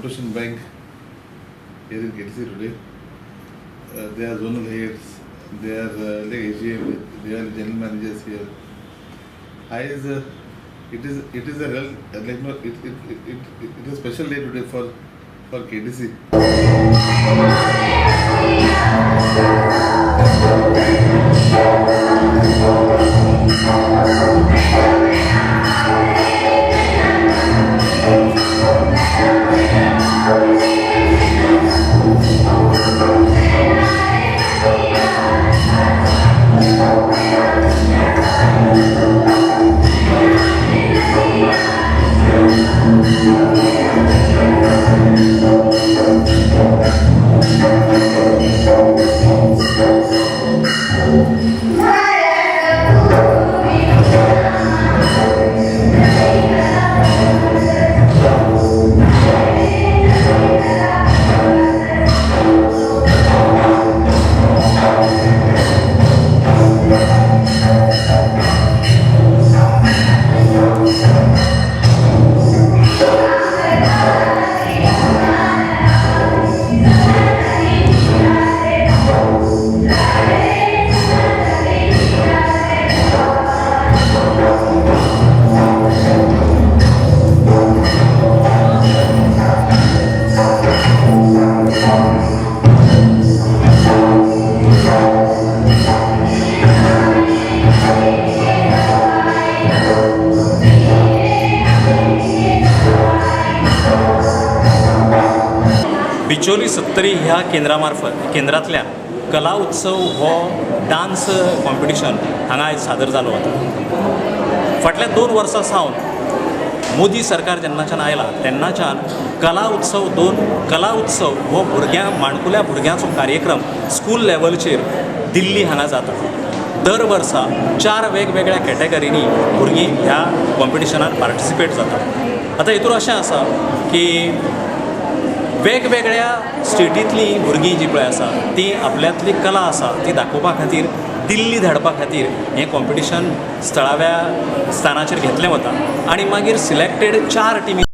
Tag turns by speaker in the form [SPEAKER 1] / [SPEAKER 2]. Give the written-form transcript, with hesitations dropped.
[SPEAKER 1] Corporation Bank here in KTC today. They are zonal heads, they are like AGM, they are general managers here. I is it is a real like no, it is a special day today for KTC.
[SPEAKER 2] Bicholim Sattari ह्या केंद्रा मार्फत केंद्रांतल्यान कला उत्सव हो dance competition हांगा आयज सादर जालो वता. फाटल्या 2 वर्सां सावन, मोदी सरकार जेन्नाच्यान आयला तेन्नाच्यान कला उत्सव दोन कला उत्सव हो भुरग्यां माणकुल्या भुरग्यांचो कार्यक्रम स्कूल लेवलचेर दिल्ली हांगा जाता. दर वर्सा चार वेगवेगळ्या कॅटेगरींनी भुरगीं ह्या कॉम्पिटिशनान पार्टिसिपेट जाता. आतां हितून अशें आसा की वेगवेगळ्या स्टेटींतलीं भुरगीं जीं पळय आसा तीं आपल्यांतली कला आसा ती दाखोवपा खातीर दिल्ली धाडपा खातीर हें कॉम्पिटिशन स्थळाव्या स्थानाचेर घेतलें वता आनी मागीर सिलेक्टेड चार टिमी